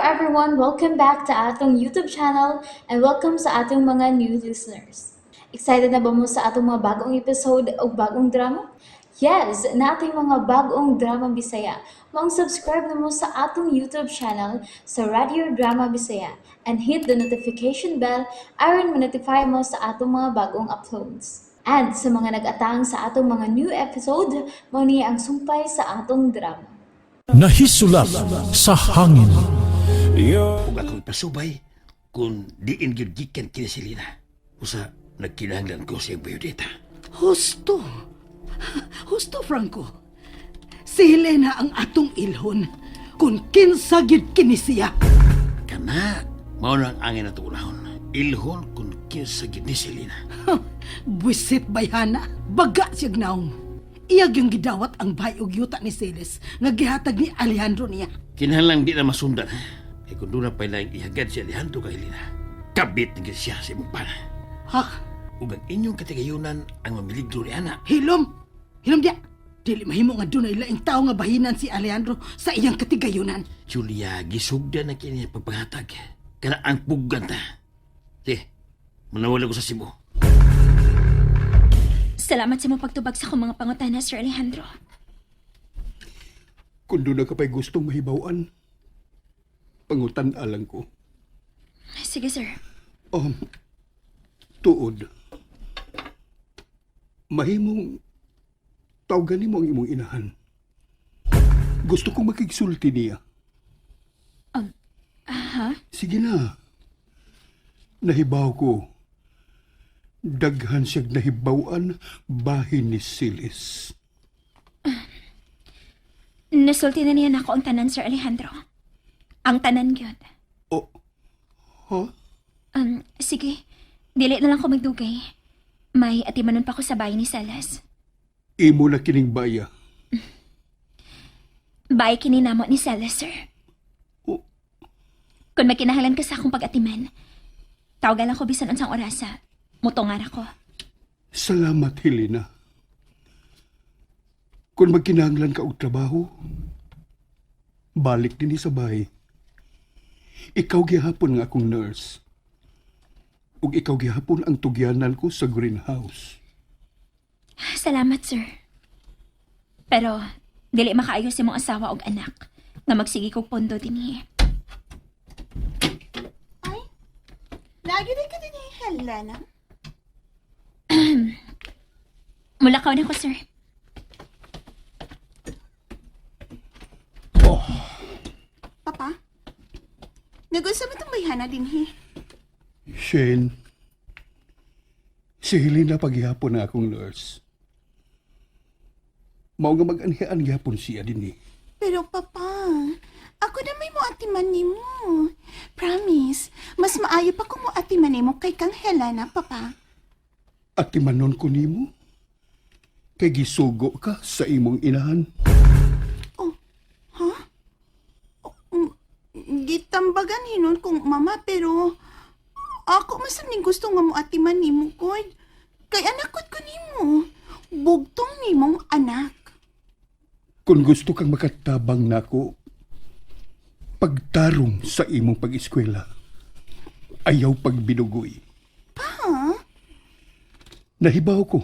everyone! Welcome back to atong YouTube channel and welcome sa atong mga new listeners. Excited na ba mo sa atong mga bagong episode o bagong drama? Yes, naa tay mga bagong drama Bisaya. Maong subscribe na mo sa atong YouTube channel sa Radio Drama Bisaya and hit the notification bell aron ma-notify mo sa atong mga bagong uploads. And sa mga nag-atang sa atong mga new episode, mao ni ang sumpay sa atong drama. Nahisulap sa hangin. Ug akong pasubay kung diin gyud gikan kini si Lina. Usa nagkinahanglan ko sa iyang biodata. Husto. Husto, Franco. Si Helena ang atong ilhon. Kung kinsa gyud kini siya. Kana mao na ang angay nato unahon. Ilhon kung kinsa gyud ni si Lina. Buisit bayhana, baga siyag naong. Iya gyung gidawat ang bay og yuta ni Celes nga gihatag ni Alejandro niya. Kinahanglan di na masundan. Kay kung doon na pa'y laing ihagad si Alejandro kay Lina. Kabit na gyud siya sa imong pana. Ha? Ug ang inyong katigayunan ang mamiligro ni ana. Hilom! Hilom diya! Dili mahimo nga dunay laing tawo nga bahinan si Alejandro sa iyang katigayunan. Julia, gisugdan na kini pagpanghatag. Kana ang puggan ta. Sige, manawala ko sa Cebu. Salamat sa imong pagtubag sa akong mga pangutana, Sir Alejandro. Kung doon na ka pa'y gustong mahibawan, pangutan alang ko. Sige, sir. Tuod. Mahimong tawagan nimo ang imong inahan. Gusto kong makigsulti niya. Aha. Sige na. Nahibaw ko. Daghan siyag nahibawan bahin ni Silis. Nasulti na niya nako ang tanan, Sir Alejandro. Ang tanan gyud. O, ha? Sige. Dili na lang ko magdugay. May atimanon pa ko sa bahay ni Salas. Imo na kining baya. Bahay kininamo ni Salas, sir. O, Kung magkinahanglan ka sa akong pag-atiman, tawagan lang ko bisan unsang orasa. Mutungar ako. Salamat, Helena. Kung magkinahanglan ka og trabaho, balik dinhi sa bahay. Ikaw gihapon nga akong nurse. Ug ikaw gihapon ang tugyanan ko sa greenhouse. Salamat, sir. Pero, dili makaayo sa imong asawa og anak nga magsige kog pondo dinhi. Ay, lagi din ka din Helena. Mulakaw na ko, sir. Papa, nagunsa mo itong bayhana dinhi. Shane, si Helena paghihapon na akong nurse. Mao nga mag-anhian gihapon siya dinhi. Pero papa, ako na may moatiman nimo. Promise, mas maayo pa kung moatiman nimo kay kang Helena, papa. At timanon ko nimo, kay gisugo ka sa imong inahan. Oh, ha? Oh, gitambagan hinon kong mama pero ako mas ning gusto nga moatiman nimo god. Kay anakot ko nimo. Bugtong nimong anak. Kung gusto kang makatabang nako, pagtarong sa imong pag-eskwela, ayaw pagbinugoy. Pa? Nahibaw ko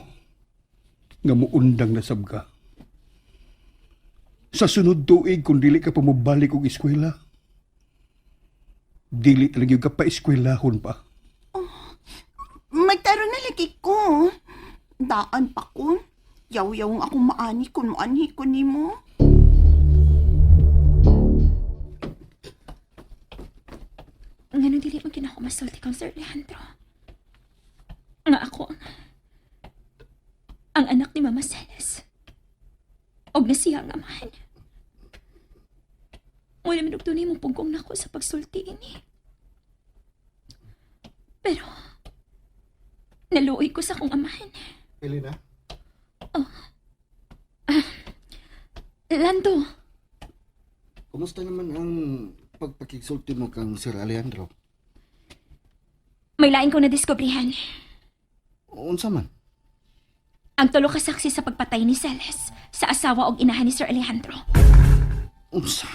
nga muundang nasab ka. Sa sunod tuig, kung dili ka pa mobalik og eskwela, dili talaga ka pa eskwelahon pa. Magtaro na lagi ko. Daan pa ko. Yaw-yaw ang akong maani kung maanhi ko nimo. Ngano dili man kinako masulti kang Sir Alejandro. Nga ako ang anak ni Mama Celes. Og na siya ang amahan. Wala man og tunay mong pugong nako sa pagsulti ini. Pero naluoy ko sa akong amahan. Elena, Lando, kumusta naman ang pagpakigsulti mo kang Sir Alejandro? May lain kong nadiskubrihan. Unsa man? Ang tulo ka saksi sa pagpatay ni Celes sa asawa og inahan ni Sir Alejandro. Unsa?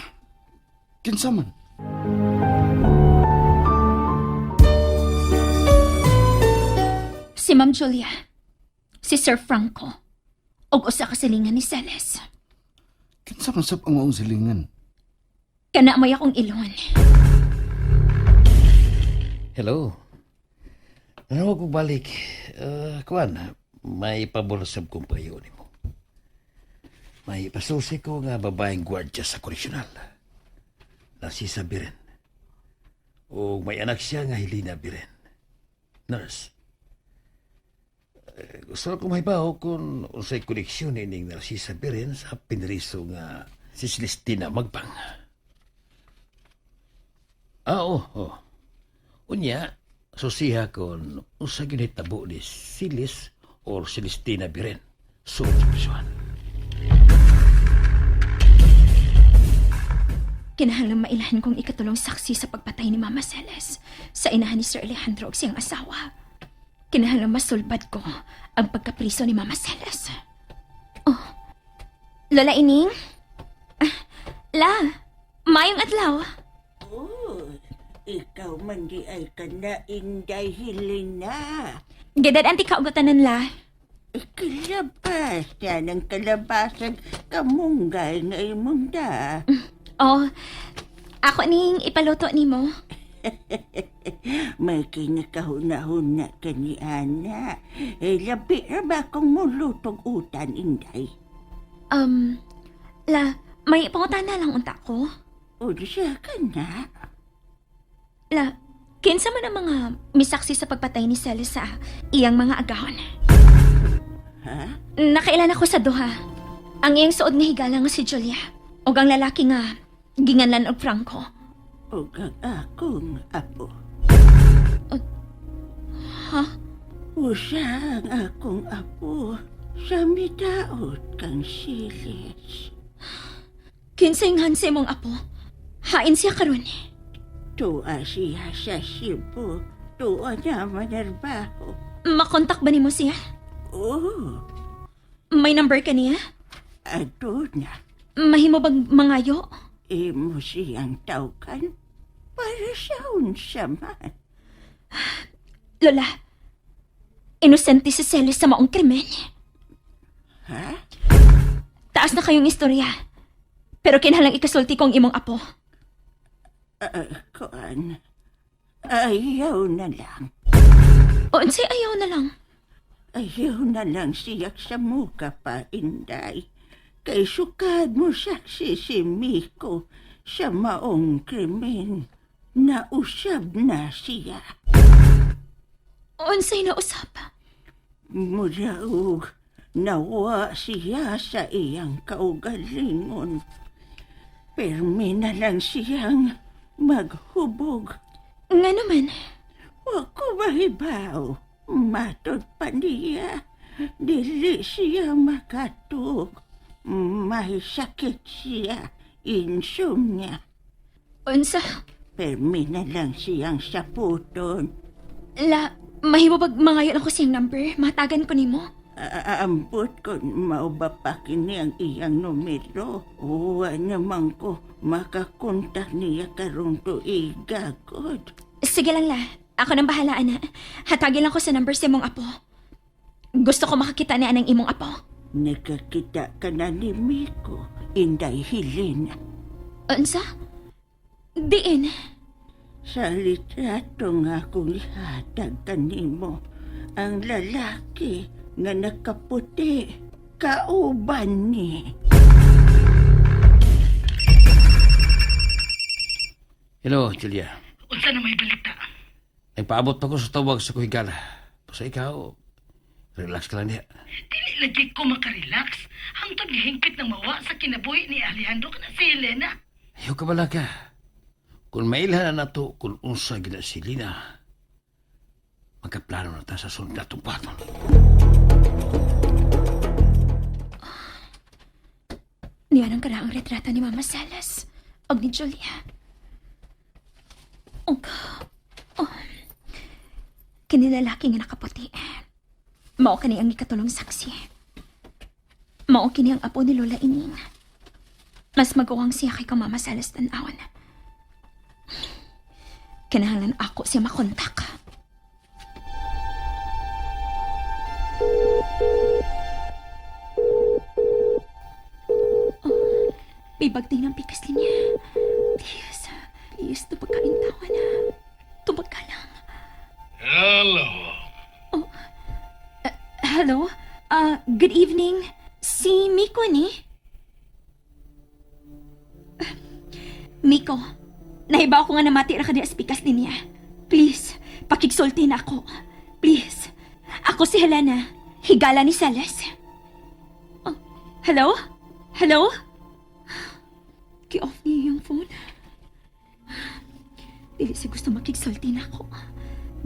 Kinsa man? Si Ma'am Julia, si Sir Franco, ug usa ka silingan ni Celes. Kinsa man sab ang maong silingan? Kana may akong ilon. Hello. Ano ko balik? Kuan, may pabor sab kong payo nimo. May pasusi ko nga babaeng gwardya sa koreksyonal. Narcisa Biren. O may anak siya nga Helena Biren. Nurse. Gusto ko mahibaw kung unsay koneksyon ining Narcisa Biren sa pinriso nga si Celestina Magbang. Ah, oo. Oh, Unya, susiha kon unsa ginhitabo ni Silis or Celestina Biren. Sulod sa prisuhan. Kinahanglan mailhan kong ikatulong saksi sa pagpatay ni Mama Celes sa inahan ni Sir Alejandro ug siyang asawa. Kinahanglan masulbad ko ang pagkapriso ni Mama Celes. Oh, Lola Ining? Ah, La, mayong adlaw. Oh, ikaw man di ay kana Inday Helena. Gedad anti kaugatanan la. Kalabas yan ang kalabasag kamunggay nga imong da. Oh, ako ning ipaluto nimo. May kinakahuna-huna ka ni Ana. Eh, labi ra ba kung mulutog utan, Inday? La, may pangutana lang unta ko. Unsa ka na? La, kinsa man ang mga misaksi sa pagpatay ni Celes sa iyang mga agahon? Ha? Nakailan ako sa duha. Ang iyang suod nga higala nga si Julia. Ug ang lalaki nga ginganlan og Franco. Ug ang akong apo. Ha? Usa ang akong apo sa midaot kang silis. Kinsay nga sa imong apo? Hain siya karon. Tuwa siya sa Cebu. Tuwa na manarbaho. Makontak ba nimo siya? Oh, May number ka niya? aduna. Mahimo bag mangayo? Imo siyang tawkan para sa unsa man. Lola, inosente si Celis sa maong krimen. Ha? Taas na kayong istorya. Pero kinahanglang ikasulti ko ang imong apo. Kuan. Ayaw na lang. O unsay ayaw na lang. Ayaw na lang siyak sa muka pa, Inday. Kay sukad mo saksi si Miko sa maong krimen. Nausab na siya. O unsay nausap. Muraog, nawa siya sa iyang kaugalingon. Permi na lang siyang maghubog. Nga naman, Wa ko mahibaw. Matod pa niya. Dili siya makatug. May sakit siya. Insomnia. unsa, Permi na lang siyang saputon. la, mahimo bag mangayo lang ko siyang number, matagan ko nimo. Aambot ko mauba pa kini ang iyang numero. Uwa naman ko makakontak niya karong tuiga, God. Sige lang la, ako nang bahala ana. Hatagin lang ko sa number sa imong apo. Gusto ko makakita ni anang imong apo. Nakakita ka na ni Miko, Inday Helena. Unsa? Diin. Sa litrato nga akong ihatag kanimo, ang lalaki nga nakaputi, kauban ni. Hello, Julia. Unsa na may balita? Nagpaabot pa ko sa tawag sa kuhigala. Basta ikaw, relax ka lang diha. Dili lagi ko makarelax. Hangtod gihingpit ng mawa sa kinabuhi ni Alejandro kana si Helena. Ayaw ka bala ka. Kung mailhan na nato kung unsa gina si Lina, magkaplano na ta sa sunod natong buhaton. Niyan ang karaang retrato ni Mama Salas og ni Julia. Og, oh, kini lalaki nga nakaputi. Mao kani ang ikatulong saksi. Mao kini ang apo ni Lola Ining. Mas maguwang siya kay kang Mama Salas tanawon. Kinahanglan ako siya makontak. Gibagting ng pikas linya. Please, please, tubag ka intawa na. Tubag ka lang. Hello. Oh, hello? Good evening. Si Miko ni? Miko, nahibaw ko nga namati ra ka di as pikas niya. Please, pakigsulti na ako. Please. Ako si Helena, higala ni Celes. Oh, hello? Hello? Ki-off niya yung phone. Dili siya gusto makigsulti na ako.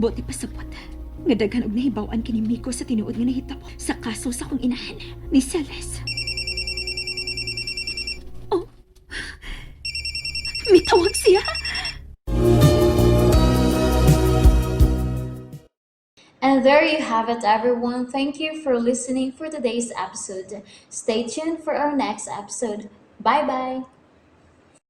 Buti pa sabot. Nga daghan og nahibaw-an kini Miko sa tinuod nga nahitabo sa kaso sa akong inahan ni Celes. Oh. Mitawag siya. And there you have it, everyone. Thank you for listening for today's episode. Stay tuned for our next episode. Bye bye.